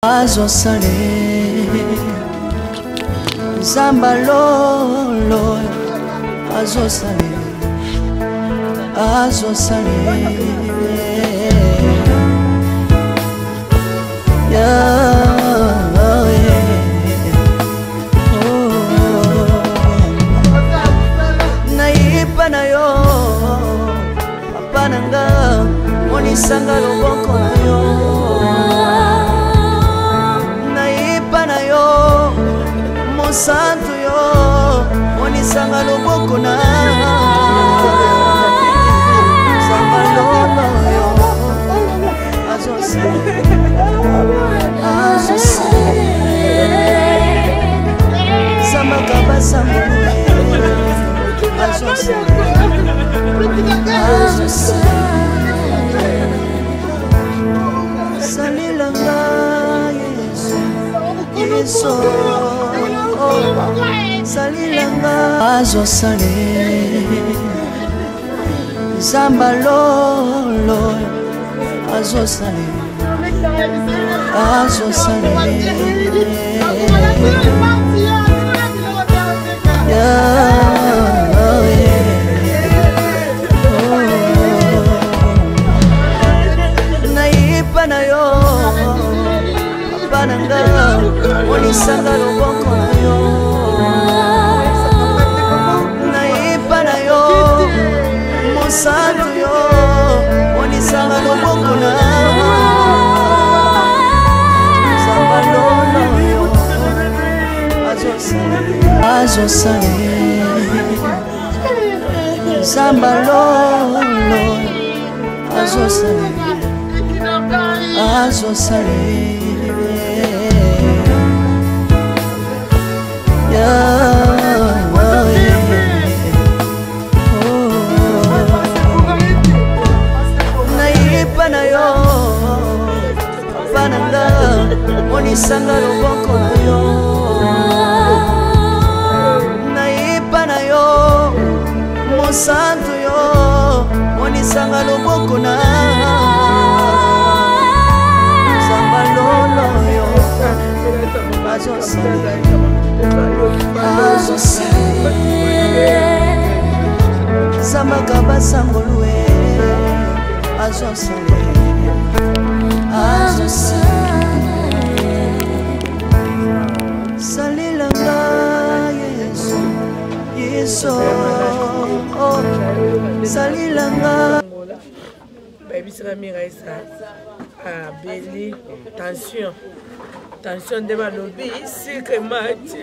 Azosale Zamba lolo azosale azosale yeah, oh. Nayipa na yo papa na nga monisanga loboko na yo nayepa na yo mosantu yo monisanga loboko na zamba lolo yo azosala azosala zamba kabasango azosala Salelanga Yesu, Yesu, salelanga azosale Zamba lolo azosale azosale Nayipa na yo papa na nga monisanga loboko na yo nayipa na yo mosantu yo monisanga loboko na zamba lolo yo azosale zamba lolo azosale azosale nayepa na yo papa na nga monisanga loboko na yo nayepa na yo mosantu yo monisanga loboko na zamba lolo yo azosala azosala zambaka basangolue azosala salela nga yesu yesu oh, salela nga bayebisaka miraisa abeli tension tension nde balobi sucre mati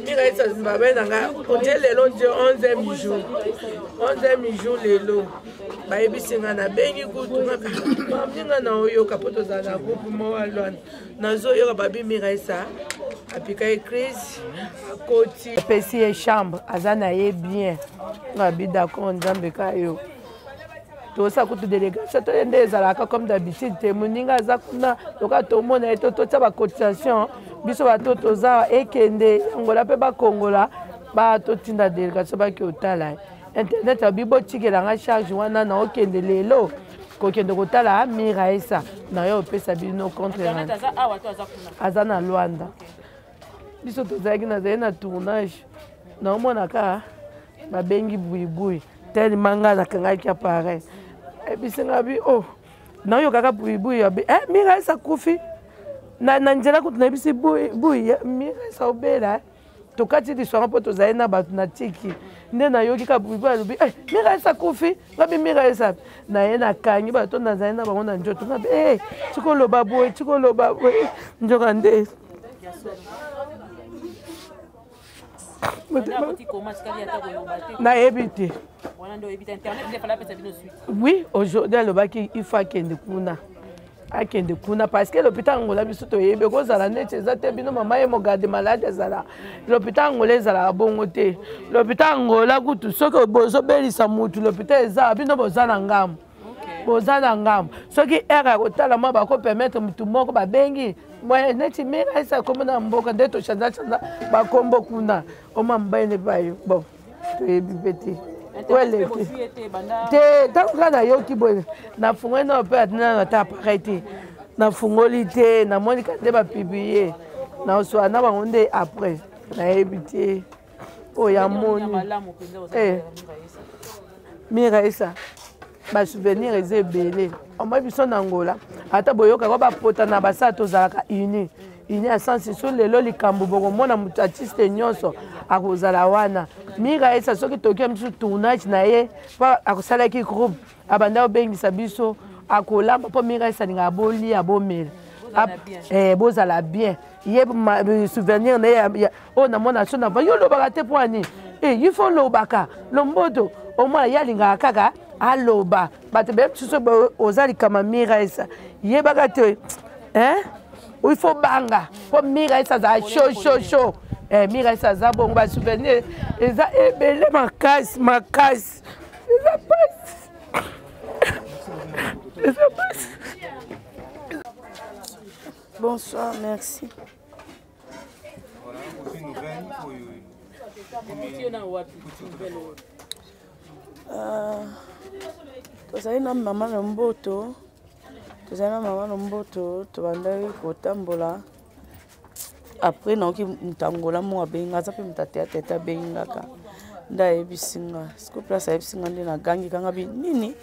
miraisa babe na nga otie lelo nde 11e jour 11e jour lelo bayebisi nga nabengi kutu mamni nga na oyoka mpo tozala na groupe moko alwana nazoyoka babi miraisa apika ye crise akoti apesi ye chambre aza na ye bien ngabi d'accord nzambe ka yo tosa kutu délégation toye nde ezalaka comme d'habitude te moninga aza kuna lokola tomona ye to totya bacotisation biso bato toza ekende angola mpe bakongola batotinda délégation bake otala ye internet abi botikela nga charge wana na okende lelo kokende kotala miraesa na yo opesa bino contre aza na luanda biso tozalaki nazali na tournage naomona kaka babengi buibui telema ngai nakangaki appareil ebisi ngai bi oh nayokaka buibui abi eh, miraesa akufi na, na nzela kutu nayebisi bui miraesa obela eh. tokati liswanga mpo tozali na bato na tiki nde nayoki ka buibu alobi eh, miraesa akufi ngabi miraesa naye nakangi bato nazali na bango na njoto ngabi eh, tikoloba boye tikoloba boye nzoka nde nayebi te oui aujourd'hui alobaki il faut akende kuna akende kuna parce que l'hôpital angola biso toyebi ekozala neti eza te bino mama ye mogarde malade ezala l'hôpital angola ezalaka bongo te l'hôpital angola kutu soki bozobelisa mutu l'hôpital eza bino boza na ngambo boza na ngambo soki ere ya kotala mwa bakopermettre mutu moko babengi neti mira esa akomi na mboka nde tochanza chanza bakombo kuna oma mobali ne bayo bon toyebi mpe te. Oyo eleki te. Ntango kaka nayoki boye, nafungoli nao mpe nano ata appareil te, nafungoli te, namoni kaka nde bapublie, naswala na bango nde après. Nayebi te oyo amoni eh. Miraisa, basouvenir eza ebele. Omoi biso na Angola, ata boyokaka bapota na basala, tozalaka uni uni ya sans so. Lelo likambo bokomona moto artiste nyonso akozala wana. Miraesa, soki toki biso tournage na ye, mpo akosalaki groupe, abanda kobengisa biso, akolamba mpo Miraesa alingaka bolia, bomela, bozala bien. Ye souvenir na ye oyo namona so na yo, olobaka te mpo ani il faut olobaka lomboto. Omona ye alingaka kaka aloba. Bato beye mosusu, oza likama Miraesa, yebaka te il faut banga mpo Miraesa azala chaud chaud chaud. Miraesa aza bongo. Basouvenir eza ebele makasi makasi. Eza pasi, eza pasi. Bonsoir, merci. Voilà, ozwi nouvelle oyo? Tozali na mama na mboto, tozali na mama na mboto, tobandaki kotambola. Après naoki moto Angola moko abengi, aza mpe moto ateatre te, abengi ngaka nde ayebisi nga. Siko place ayebisi nga nde nagangi kanga bi nini,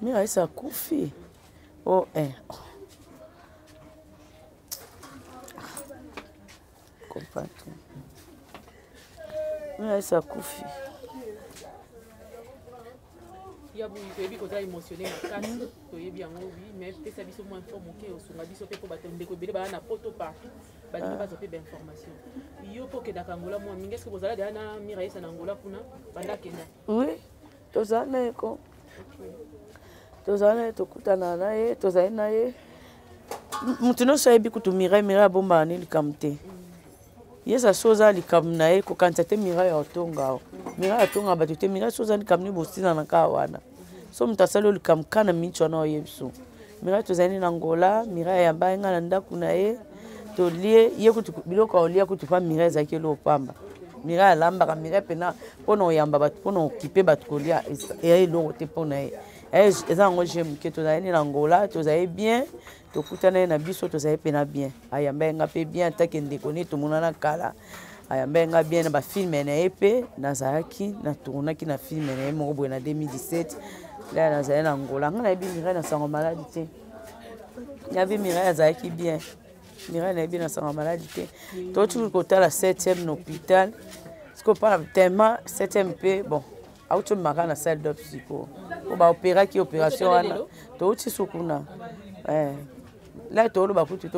Miraisa akufi o eh. Comprendre te, Miraisa akufi. Ya buyi, toyebi koza émotionné makasi, toyebi yango, oui, mais pesa biso mwa info moke, osunga biso mpe, mpo bato ndeko ebele baya na Poto partout, balingi bazwa mpe bainformation. Yo mpo okendaka Angola mwa mingi, est-ce bozala deya na Miraesa na Angola kuna banda akenda? Oui, tozala na ye ko, tozala na ye, tokutana na ye, tozali na ye. Moto nyonso ayebi kutu Mirai. Mirai abombaka ne likambo te. Yesa so oza likambo na ye, kokanisa te Mirai aotonga o Mirai atonga bato te. Mirai so oza likambo ne, bosilana kaka wana. So moto asali o likambo kaka na miniti wana, oyebi so Mirai. Tozali na Angola, Mirai ayamba ye nga na ndako na ye, tolie ye kutu biloko aolia kutu mpa Mirai ezalaki eloko pamba. Mirai alambaka, Mirai mpena mpona oyamba bato, mpona okipe bato, kolia eya eloko te mpona ye, eza yango je moke. Tozali na Angola, tozali bien, tokutana ye na biso, tozali mpena bien. Ayamba ye nga mpe bien, atake ndeko ne tomonana kala, ayamba ye nga bien. Na bafilme na ye mpe nazalaki, natournaki na filme na ye moko boye na 2017 la nazali na Angola. Nga nayebi Mirai na sango maladi te, nayebi Mirai azalaki bien. Mirai nayebi na sango maladi te. Totiki kotala 7e na hôpital sikoyo mpana tellement 7e mpe bon, auti omemaka na salle d'op sikoyo po baopéraki opération wana, touti su kuna la toloba kutu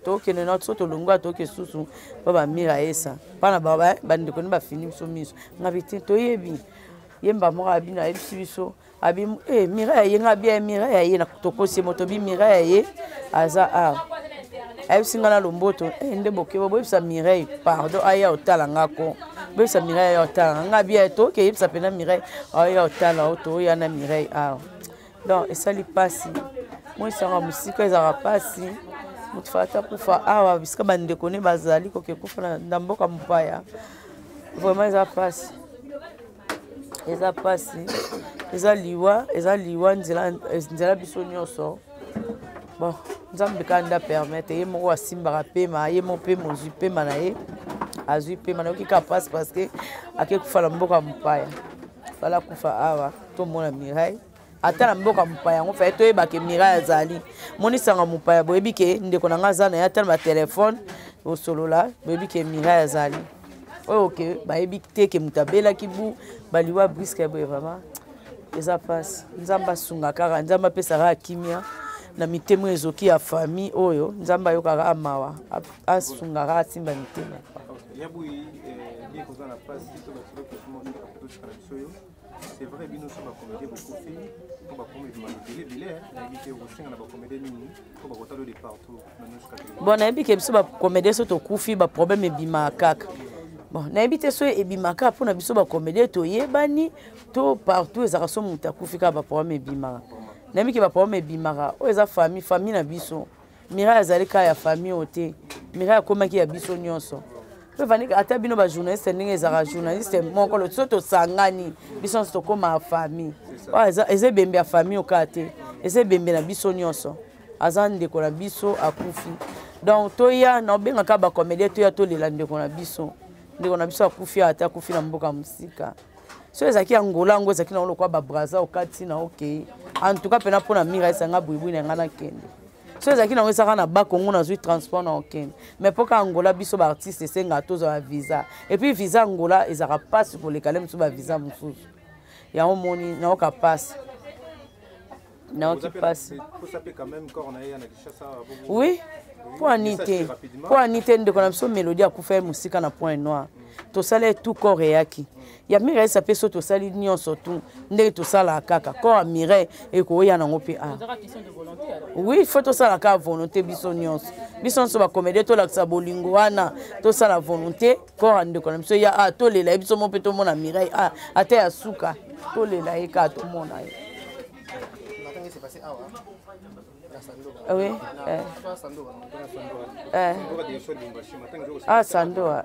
tokende na so tolongwa, toke susu mpo bamira esa mpana bandeko nde bafini biso miso. Ngabi te, toyebi yemba moko abino ayebisi biso abi eh, Mira ye nga bien, Mira ye tokosi moto bi Mira ye aza awa. Ayebisi nga na lomboto eh, nde bokeba, boyebisa Mireille pardon aya otala nga ko, boyebisa Mireille aya otala nga. Nga bien, toke yebisa mpena Mireille aya otala o toya na Mireille awa. Donc esali mpasi, moisanga mosika ezalaka mpasi. Moto fata kufa awa bisika bandeko ne bazali, koke kufa na mboka mopaya, vraiment eza mpasi, eza mpasi, eza liwa, eza liwa nzela, nzela biso nyonso. Bon, Nzambe kaka nde apermettre ye moko asimbaka pema, ye moko mpe mozwi pema na ye, azwi pema. Nayoki kaka mpasi parce que ake kufa na mboka mopaya. Fala kufa awa, tomona Mirai ata na mboka mopaya yango, faye toyeba ke Mirai azali monisanga mopaya. Boyebi ke ndeko na ngai aza na ye, ata na batelefone bosolola, boyebi ke Mirai azali oyo ke bayebi te ke moto abelaki bu baliwa brusque boye. Vraiment eza mpasi. Nzambe asunga kaka, Nzambe apesaka kimia na mitema ezoki ya famille oyo. Nzambe ayokaka mawa, asungaka, asimba mitema. Yabuyi, bien koza na mpasi to bato na biso oyo, c'est vrai, bino so bacomédien bokufi mpo bakomi ebima ebele ebele, nayebi te okosenga na bacomédien nini mpo bakotala de partout na nyonso. Bon, nayebi ke biso bacomédien so tokufi, baproblème ebimaka kaka. Bon, nayebi te so ebimaka mpona biso bacomédien toyebani to partout ezalaka so moto akufi kaka baproblème ebimaka. Nayebi ke baproblème ebimaka oyo eza famille, famille na biso. Mirai azali kaka ya famille oyo te, Mirai akomaki ya biso nyonso. Mpe Vanika, ata bino bajournaliste ndenge ezalaka journaliste moko lo so tosangani biso nyonso tokóma ya famille. Oyo eza ebembe ya famille okaa te, eza ebembe na biso nyonso. Aza ndeko na biso akufi, donc toya na obengaka bacomédien, toya tolela ndeko na biso. Ndeko na biso akufi, ata akufi na mboka mosika. So ezalaki Angola, yango ezalaki nango lokwa babraza okati na okei. En tout cas mpena mpo na mira esanga buibui na ngai nakende. So ezalaki nango ezaka na Bakongo, nazwi transport na okende. Mais mpo ka Angola, biso baartiste esengaka tozwa bavisa, et puis visa Angola ezalaka mpasi koleka le mosusu, bavisa mosusu. Yango moni nayoka mpasi, nayoki mpasi. Oui, mpo ani te, mpo ani te. Ndeko na biso Mélodie akufa ye mosika na Point Noir, tosala ye tout corps eyaki ya Mireille esa mpe. So tosali nyonso tu ndenge tosalaka kaka, corps ya Mireille ekoya nango mpe. A oui, faut tosala kaka volonté, biso nyonso, biso nyonso bacomédien, tolakisa bolingo wana, tosala volonté, corps ya ndeko na biso ya a tolela ye biso mo mpe tomona Mireille a ata ya suka, tolela ye kaka, tomona ye. Oui. Ah, Sandoa.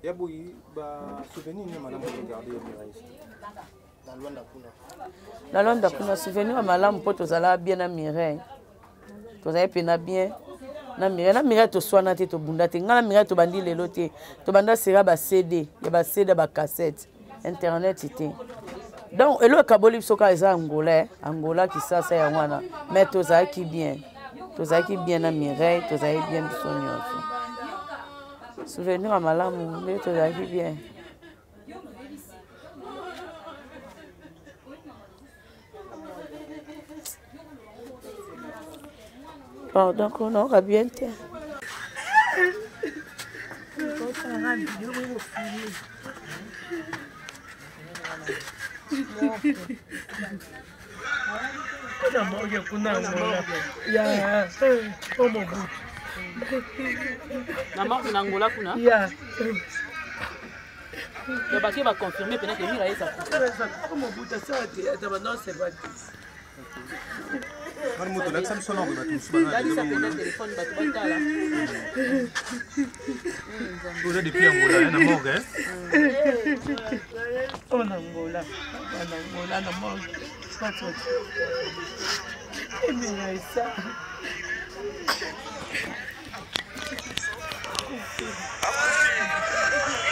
Ya boyi, basouvenir nini malamu ogarde ya Mireille na Lwanda kuna? Souvenir ya malamu, mpo tozala bien na Mireille, tozali mpena bien na Mireille. Na Mireille toswana te, tobunda te. Ngai na Mireille tobandi lelo te, tobanda sera baCD ya baCD, bacassette, internet te. Donc eloko ekaboli biso kaka eza Angola, Angola Kisasa, yango wana. Mais tozalaki bien, tozalaki bien na Mireille, tozalaki bien biso nyonso. Souvenir ya malamu nde tozalaki bien. Pardon, ko naoka bien te. Kuna morgue kuna Angola ya po Mobutu. Na morgue na Angola kuna ya ya bake baconfirme mpena ke Mira eza. Mobutu asala théâtre banonse bati. Mani moto, lakisa biso na bato mosusu. Lalisa mpenza telefone, bato batala. Oza depuis Angola na morgue? Oyo na Angola, na Angola na morgue emela esa.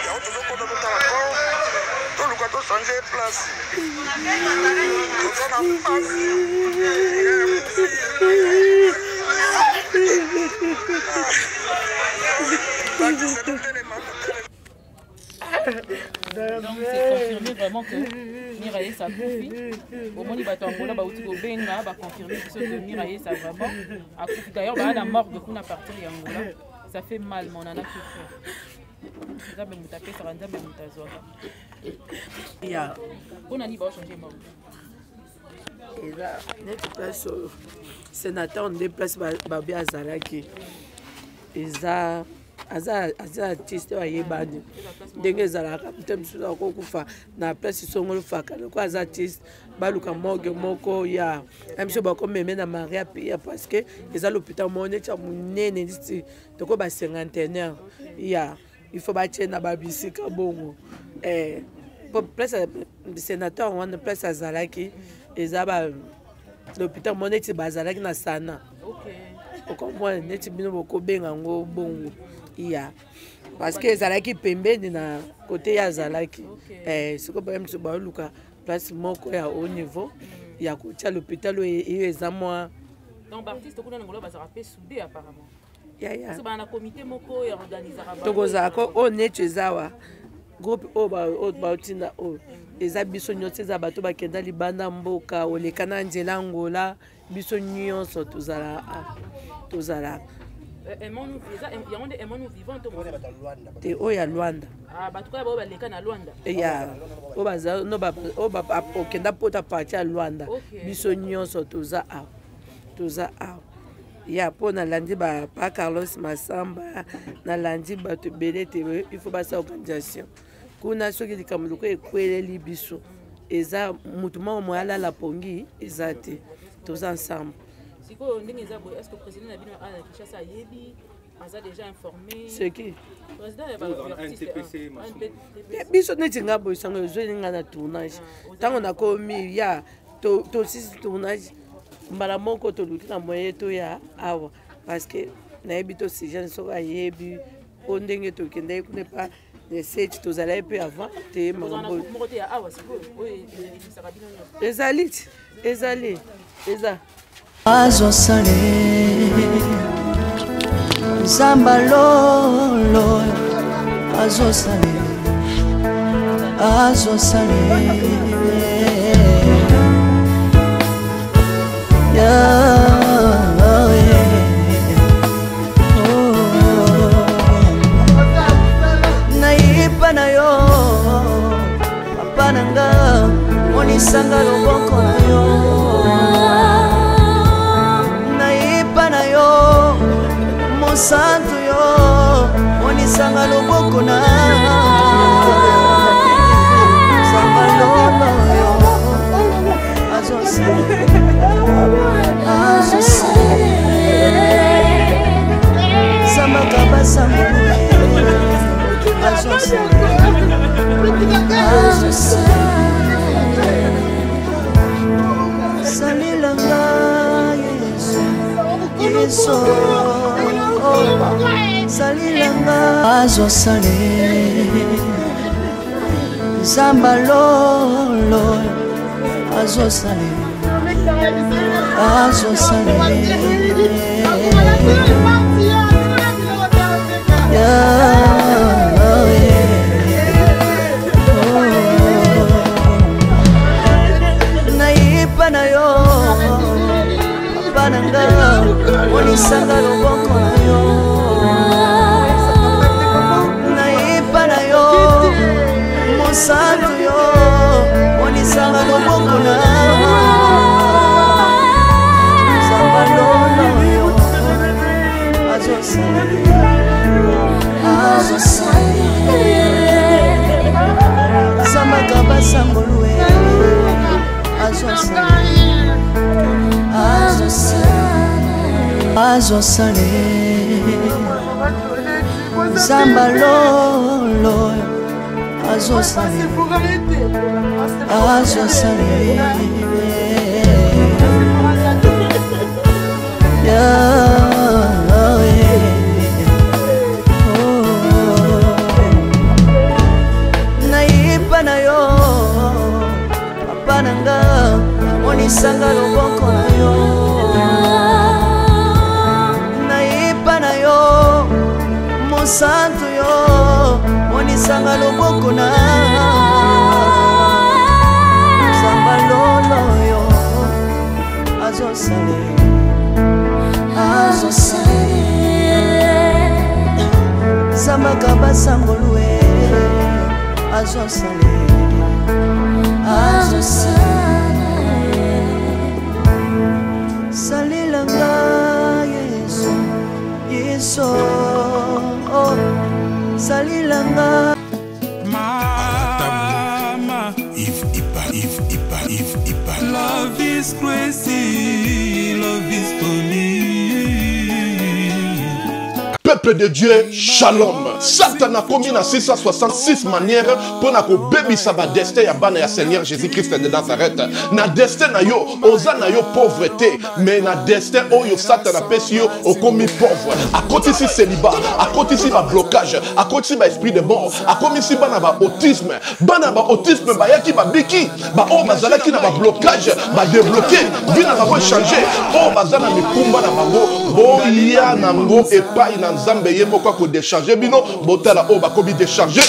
Yango tozokota totala corps, toluka tochange place, toza na pasi. Donc c'est confirmé vraiment que Miraesa akufi. Omoni bato Angola bauti kobenga, baconfirme biso que Miraesa vraiment akufi. D'ailleurs baa na morgue kuna à partir ya Angola. Ça fait mal, mon ana souffert. Nzambe moto apesaka, Nzambe moto azwaka. Ya mpona nini baochange morgue? Eza neti place oyo sénateur nde place babi azalaki, eza aza artiste oyo ayebani ndenge ezalaka. Moto mosusu akokufa na place songolo faka, lokola aza artiste, baluka morgue moko ya na biso, bakomeme na Maria Pia, parce que eza l'hôpital moko neti ya monene, neti toko ba cinquantenaire ya il faut batie na babisika bongo. Po place sénateur wana, place azalaki, eza ba l'hôpital moko neti bazalaki na sana, ocomprendre, neti bino bokobenga yango bongo ya, parce que ezalaki pembeni na kote ye azalaki. Sikoyo baye mosusu baoluka place moko ya haut niveau ya kotia l'hôpital oyo eyo eza mwa. Donc baartiste kuna na Angola bazalaka mpe soudé apparemment. Yaya. So bana na comité moko oyo organisaka bango. Tokozala ko oyo neti eza wa groupe oyo oyo baotinda oyo eza biso nyonso, eza bato bakenda libanda mboka, oleka na nzela Angola, biso nyonso tozala tozala. Eza yango nde Aimons-nous vivant to? Te, oyo ya Lwanda. Ah, bato kaka baoyo baleka na Lwanda. Ya oyo baza no oyo okenda pota parti ya Lwanda. Biso nyonso toza awa, toza awa ya mpo nalandi ba Carlos Masamba, nalandi bato ebele te. Il faut basala organisation kuna. Soki likambo loko ekweleli biso, eza motu moko moye alala pongi eza te, toza ensemble. Sikoyo ndenge eza boye, est ce que président na bino awa na Kinshasa ayebi? Aza déjà informé. C'est qui? Président ya ba eh, biso neti nga boye sango ezweli nga na tournage ntango nakomi ya tosisi tournage mbala moko toluki na moye toya awa parce que nayebi to sijane soki ayebi mpo ndenge tokendaki kuna epa seti tozalaki mpe avant te makambo ezali ti ezali eza azosale nzamba lolo azosale azosale yeah. Na yo papa na nga monisanga loboko na yo nayepa na yo mosantu yo monisanga loboko na zamba lolo yo azosala azosala zambaka basango salelanga yesu yesu salelanga azosale nzamba lolo azosale azosale nayepa na yo papa na nga monisanga loboko na yo nayepa na yo mosantu yo monisanga loboko na zamba lolo yo samaka basangolue azosale zamba lolo azosale azosale nayepa na yo papa na nga monisanga loboko na yo nayepa na yo mosantu yo monisanga loboko na zamba lolo yo azosale azosale zambaka basangolue azosale azosale salelanga yesu yesu oh, salelanga Mama Yves Iba, Yves Iba, Yves Iba. Love is crazy, love is funny. Peuple de Dieu, shalom. Satan akomi na 666 manières mpo na kobebisa ba destin ya bana ya Seigneur Jésus-Christ de Nazareth. Na destin na yo, oza na yo pauvre te, mais na destin oyo Satan apesi yo okomi pauvre. Akotisi célibat, akotisi ba blocage, akotisi ba esprit de mort, akomisi bana ba autisme. Bana ba autisme bayaki babiki, ba oyo bazalaki na ba blocage, ba débloqué, vie na bango changer. Oyo baza na mikumba na bango, boya nango epai na Nzambe ye moko ako décharger bino, botala oyo bakomi décharger.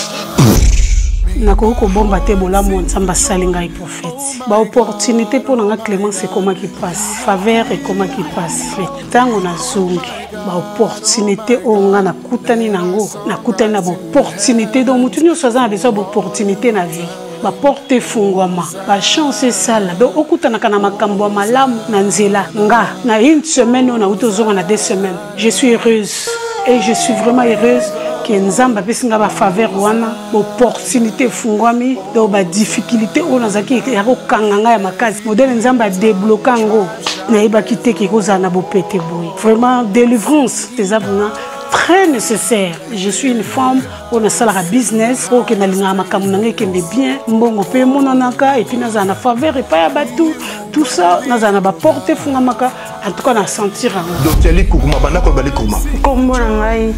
Nakoki kobomba te bolamu Nzambe asali ngai prophète. Ba opportunité mpo na nga Clémence ekomaki mpasi, faveur ekomaki mpasi, mais ntango nazongi ba opportunité oyo nga nakutani nango, nakutani na ba opportunité. Donc motu nyonso aza na besoin ya ba opportunité na vie, baporte efungwama, bachance esala, donc okutanaka na makambo ya malamu na nzela. Nga na une semaine oyo nauti ozonga na 2 semaines, je suis heureuse et je suis vraiment heureuse ke Nzambe apesi nga bafaveur wana, baopportunité efungwami. Donc badifficulté oyo nazalaki ya kokanga ngai ya makasi, modele Nzambe adebloka yango, nayebaki te ke ekozala na bopete boye. Vraiment délivrance eza vraiment très nécessaire. Je suis une femme oyo nasalaka business oyo ke nalingaka makambo na ngai ekende bien, mbongo mpe emonanaka, epuis nazala na faveur epai ya bato, tout ça, nazala na baporte efungamaka. En tout cas na sentir yango. Docteur Likukuma, banda koloba Likukuma. Nkombo na ngai,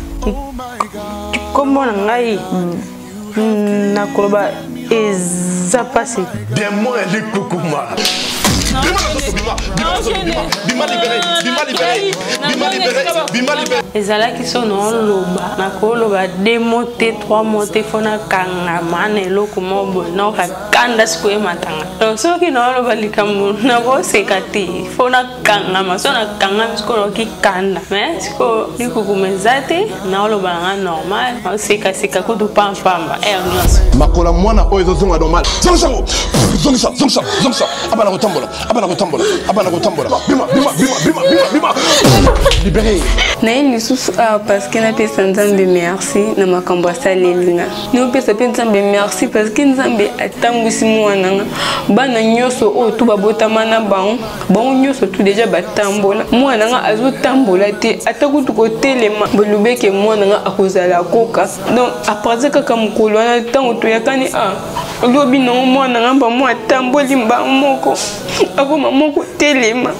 nkombo na ngai nakoloba eza mpasi. Démon ya Likukuma. Ezalaki so naoloba, nakoloba 2 mots te, 3 mots te, fo nakangama na eloko moko boye, naoka kanda sikoyo ematanga. Donc soki naoloba likambo nakoseka te, fo nakangama. So nakangami sikoyo naoki kanda, mais sikoyo likukuma eza te, naoloba nanga normal, naosekaseka kutu pampamba heure nyonso. Makola mwana oyo ezozonga normal. Zongisa yango, zongisa, zongisa, zongisa. Abana kotambola, abana kotambola, abana kotambola. Bima, bima, bima, bima, bima, bima. Libéré. Naye lisusu awa parceke napesa Nzambe merci na makambo asaleli nga. Naopesa mpe Nzambe merci parceke Nzambe atambwisi mwana nga. Bana nyonso oyo tu babotama na bango, bango nyonso tu deja batambola. Mwana nga azotambola te, ata kutu kotelema. Bolobeke mwana nga akozala koka. Donc à partir kaka mokolo wana ntango toyakani a lobi nango mwana nga mba atamboli mba moko akoma moko telema.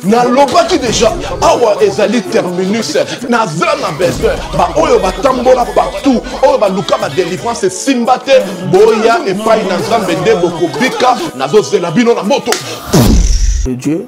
Nalobaki deja awa ezali terminus, naza na besoin baoyo batambola partout, oyo baluka badelivrance esimba te, boya epai na Nzambe nde bokobika. Nazozela bino na moto. De Dieu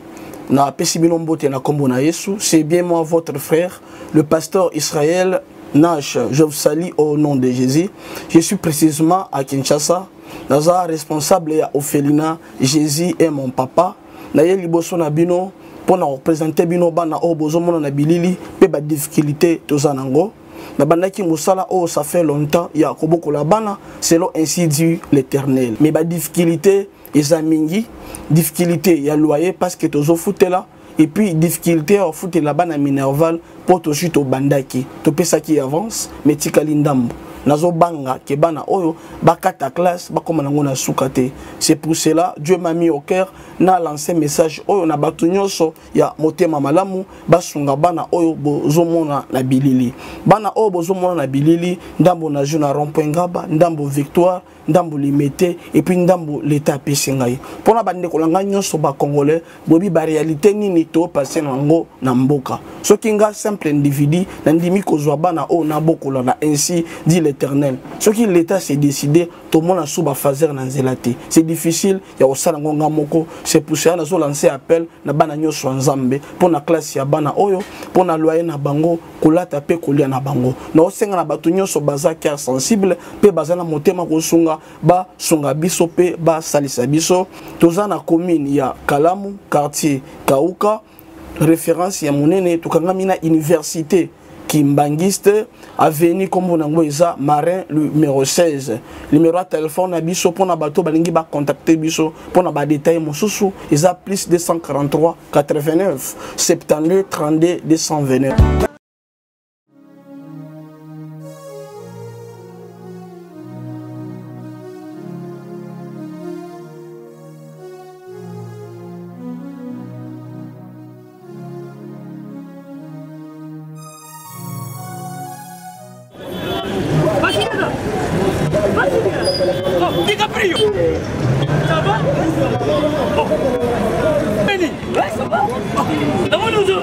napesi bino mbote na kombo na Yesu. C'est bien moi, votre frère, le pasteur Israël Nash. Je vous salue au nom de Jésus. Je suis précisément à Kinshasa, naza responsable ya orphelinat Jésus est mon papa. Naye liboso na bino mpo na kopresente bino bana oyo bozomona na bilili mpe badifficulté toza nango. Nabandaki mosala oyo ça fait longtemps ya kobokola bana selon ainsi dit l'Éternel, mais badifficulté eza mingi. Difficulté ya loyer parce que tozofutela, et puis difficulté ya kofutela bana minerval mpo tozwi, tobandaki, topesaki avance mais tikali ndambo. Nazobanga ke bana oyo bakata classe, bakóma nango na suka te. C'est pour cela Dieu m'a mis au cœur na lancé message oyo na bato nyonso ya motema malamu, basunga bana oyo bozomona na bilili. Bana oyo bozomona na bilili, ndambo na jeu na rond-point Ngaba, ndambo Victoire, ndambo Limete, et puis ndambo l'État apesi ngai. Mpona bandeko na ngai nyonso bacongolais, boyebi baréalité nini topase nango na mboka. Soki nga simple individu nandimi kozwa bana oyo nabokola na ainsi dit l'Éternel, soki l'État s'est décidé, tomona su bafaser na nzela te, c'est difficile ya kosala yango nga moko. C'est pour cela nazolancer appel na bana nyonso ya Nzambe mpo na classe ya bana oyo, mpo na loyer na bango, kolata mpe kolia na bango. Naosenga na bato nyonso baza cœur sensible mpe baza na motema kosunga, basunga biso mpe basalisa biso. Toza na commune ya Kalamu, quartier Kauka, référence ya monene. Tokangami na université Kimbangiste, avenue kombo nango eza Marin numéro 16. Numéro ya telefone na biso mpona bato balingi bacontacte biso mpona badetail mosusu eza plus 243 89 72 32 229. DiCaprio. Ça va? Oh. Benny. Ouais, ça va? Namoni ozo.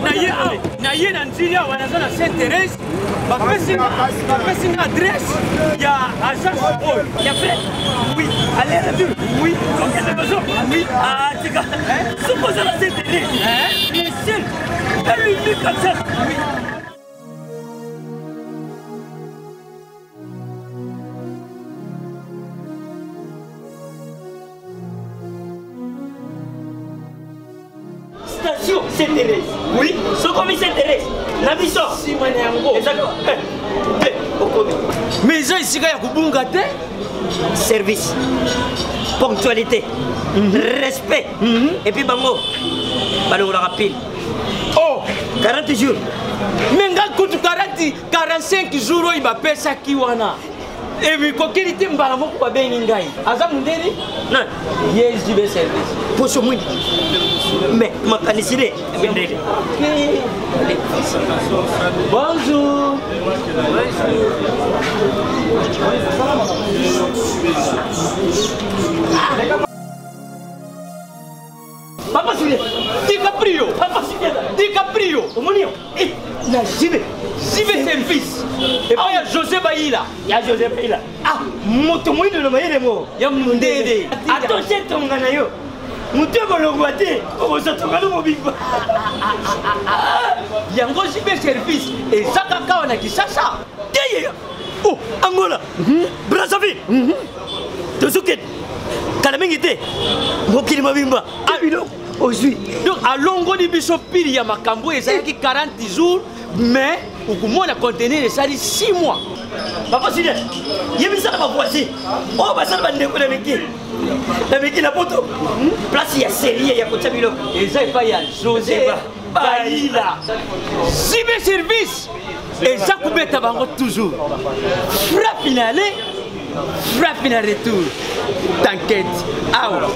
Naye awa, naye na Nzili awa, naza na Sainte Thérèse. Bapesi nga adresse ya agence oyo. Ya vrai? Oui. Aller retour? Oui. Okende maison? Oui. Ah, tika. Soki oza na Sainte Thérèse, le seul et l'unique agence. Oui. Station Saint Thérèse. Oui, sokomi Saint Thérèse. Na biso. Sima na yango. Ezali te okomi. Mais eza esika ya kobunga te. Service, ponctualité, respect. Et puis bango balongolaka pile. Oh, 40 jours. Mais nga kutu 40 45 jours oyo bapesaki wana. Emikokeli te mbala moko babengi ngai. Aza mundeli? Nani? Ye JB service. Poso mwindi. Mais makanisi ne mindele. Bonjour. Papa Julien, DiCaprio, Papa Julien, DiCaprio, omoni yo eh, na JB, JB service. Epai ya José Bayila. Ya José Bayila. Ah, moto moyindo na mayele mo. Ya mundele. Atoshe tonga na yo. Moto ekolongwa te, okozwa tonga no mobimba. Yango JB service eza kaka awa na Kinshasa. Te oh, Angola, Brazzaville. Tozokende kala mingi te mokili mobimba biloko ozwi donc alongoli biso pili ya makambo oyo ezalaki 40 jours mais okomona conteneur esali 6 mois. Papa Julien, yebisaka bavoisin oyo basala bandeko na miki na miki na poto place ya serie ya kotya biloko eza epai ya José Bayila. Zibe service eza kobeta bango toujours frappe na aller, frappe na retour. T'inquiète awa.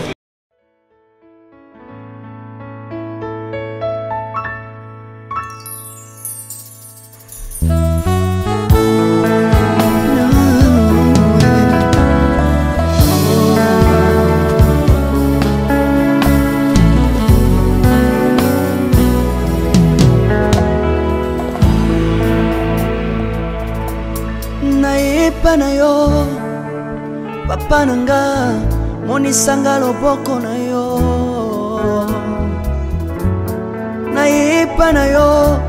Nayepa na yo papa na nga, monisanga loboko na yo. Nayepa na yo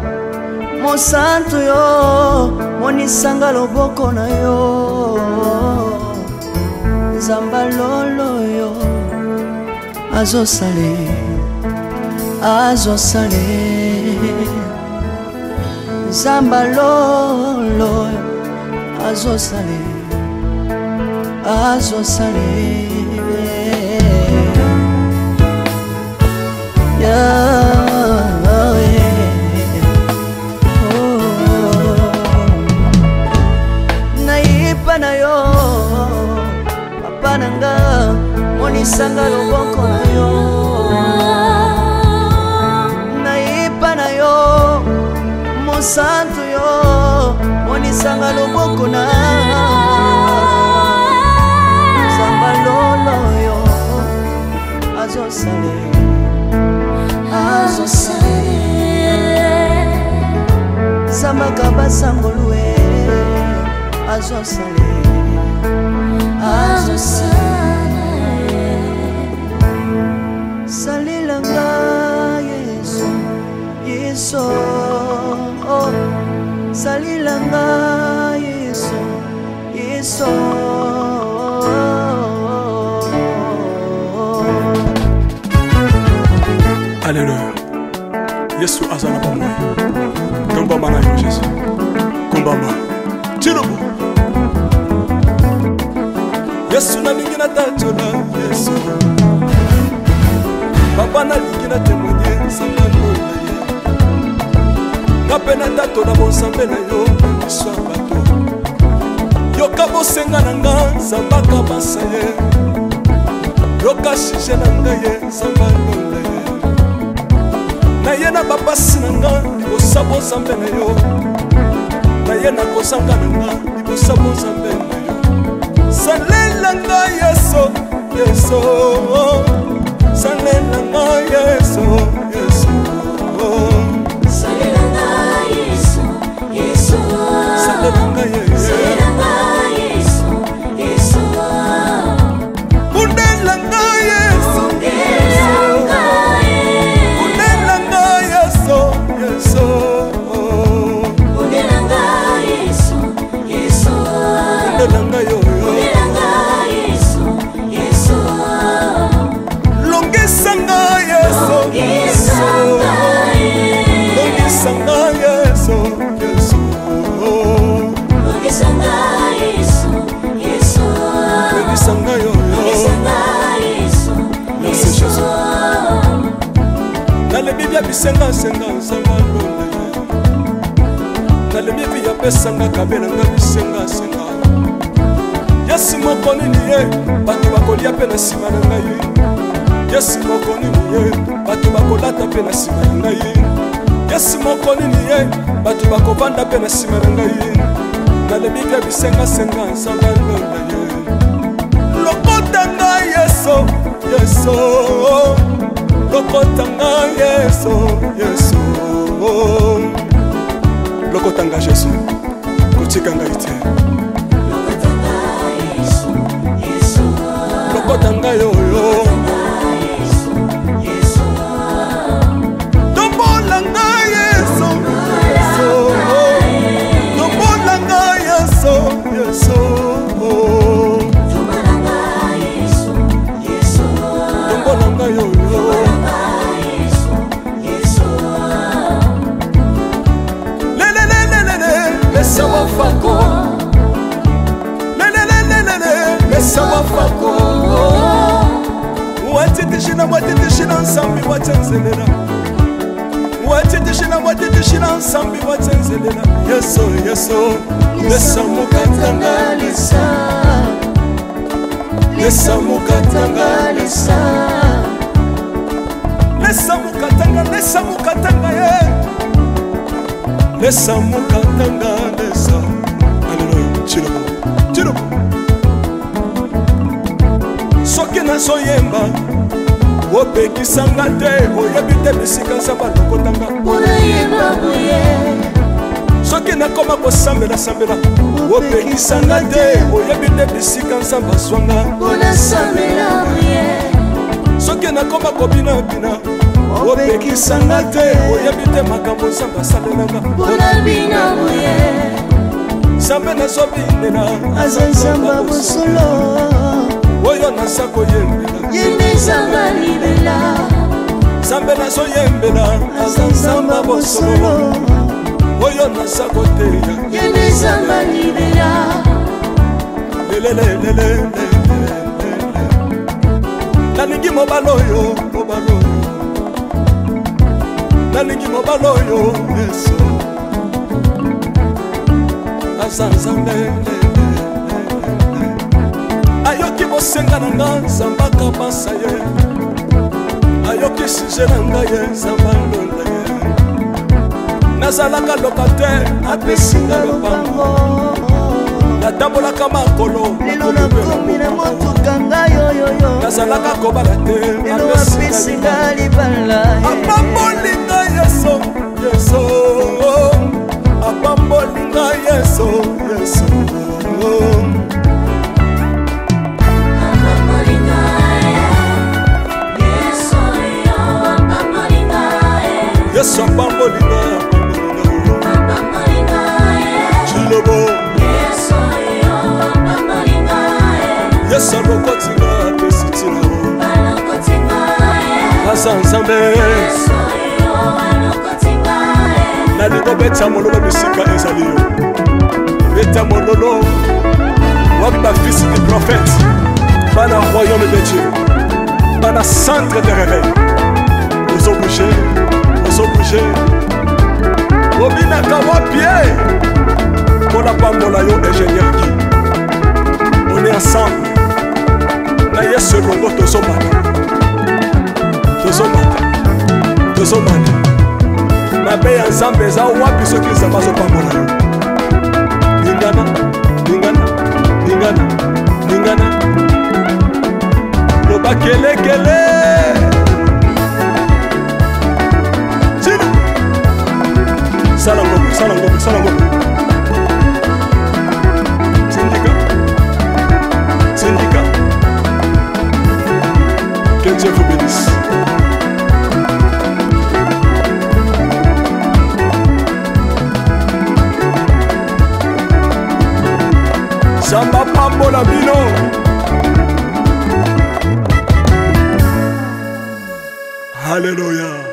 mosantu yo, monisanga loboko na yo. Nzamba lolo yo azosale, azosale. Nzamba lolo azosale, azosale. Yahweh. Oh. Nayepa na yo papa na nga, monisanga loboko na yo. Nayepa na yo mosantu yo, monisanga loboko na nzamba lolo yo azosale, azosale. Zambaka basangolue azosale, azosale. Salelanga Yesu, Yesu, oh. Salelanga Yesu, Yesu. Alléluia. Yesu aza na bomoi. Tombama na yo Jésus. Kombama. Tilobo. Yesu nalingi natatola Yesu. Papa nalingi na témoigner nzambe na ye. Nga mpe natatola bonzambe na yo na miso ya bato. Yoka bosenga na nga nzambe akabasa ye. Yoka sujet na ngai ye nzambe alola ye. Na ye na bapasi na nga libosa bonzambe na yo. Na ye na kozanga na nga libosa bonzambe na yo. Salela nga Yesu, Yesu. Salela nga Yesu, Yesu. Salela nga Yesu, Yesu. Salela nga Yesu. Salela nga Yesu, Yesu. Bundela nga Yesu. Bundela nga Yesu. Bundela nga Yesu, Yesu. Bundela nga Yesu, Yesu. Bundela nga yo, yo. Bundela nga Yesu, Yesu. Longisa nga Yesu. Longisa nga Yesu. Longisa nga Yesu, Yesu. Longisa nga Yesu, Yesu. Longisa nga yo, yo. Longisa nga Yesu, Merci, Yesu. Jésus. Nalebi bia bisengasenga nzambe alola ye. Nalebi bi apesanga kabelanga bisengasenga. Yesu moko nini ye bato bakolia mpe na nsima na ngai. Yesu moko nini ye bato bakolata mpe na nsima na ngai. Yesu moko nini ye bato bakovanda mpe na nsima na ngai. Nalebi mpe bisengasenga nzambe alonda ye. Lokota ngai Yesu, Yesu, lokota ngai Yesu, Yesu, lokota ngai Yesu, kotika ngai te. Lokota ngai oyo, tombola ngai Yesu, Yesu, tombola ngai Yesu, Yesu, tombola ngai oyo. Lelelelelele, lesa wafako. Lelelelelele, lesa wafako. Watitishina, watitishina nsambi watenzelela. Watitishina, watitishina nsambi watenzelela. Yesu, Yesu, lesa mukatanga lesa. Lesa mukatanga lesa. Lesa mukatanga, lesa mukatanga ye. Lesa mukatanga lesa. Alléluia. Tshilombo, Tshilombo. Soki nazoyemba opekisanga te, oyebi te bisika nzambe alokotanga. Soki nakoma kosambela-sambela opekisanga te, oyebi te bisika nzambe azwanga. Soki nakoma kobinabina opekisanga te, oyebi te makambo nzambe asalelanga. Nzambe nazobinela aza nzambe ya bosolo, oyo naza koyembela ye nde nzambe ya libela. Nzambe nazoyembela aza nzambe ya bosolo, oyo naza koteya ye nde nzambe ya libela. Lelelelelele, nalingi mobali oyo, mobali oyo, nalingi mobali oyo Yesu aza nzambe. Ayoki bosenga na nga, nzambe akabasa ye. Ayoki sujet na ngai ye, nzambe alonda ye. Nazalaka locataire, apesi nga lopango. Natambolaka makolo, lelo nakomi na motuka ngai oyoyo. Nazalaka kobala te, lelo apesi nga libala. Apamboli ngai Yesu, Yesu, apamboli ngai Yesu, Yesu. Yesu apamboli ngai, apamboli ngai. Tshilobo, Yesu alokoti ngai, apesi ntina. Aza nzambe. Nalingi obeta mololo bisika ezali yo, beta mololo. Wapi bafils du prophète, bana royaume de Dieu, bana centre de réveil? Ozobouge, ozobouge, obinaka wapi ye? Mpona pambola yo, ingénieur Guy. On est ensemble na Yesu elongo, tozomata, tozomata, tozomata. Mabe ya nzambe eza wapi soki nzambe azopambola yo? Lingana, lingana, lingana, lingana, loba kelekele. Tina sala ngombe, sala ngombe, sala ngombe. Tindika, tindika. Que Dieu vous bénisse. Nzambe apambola bino. Alléluia.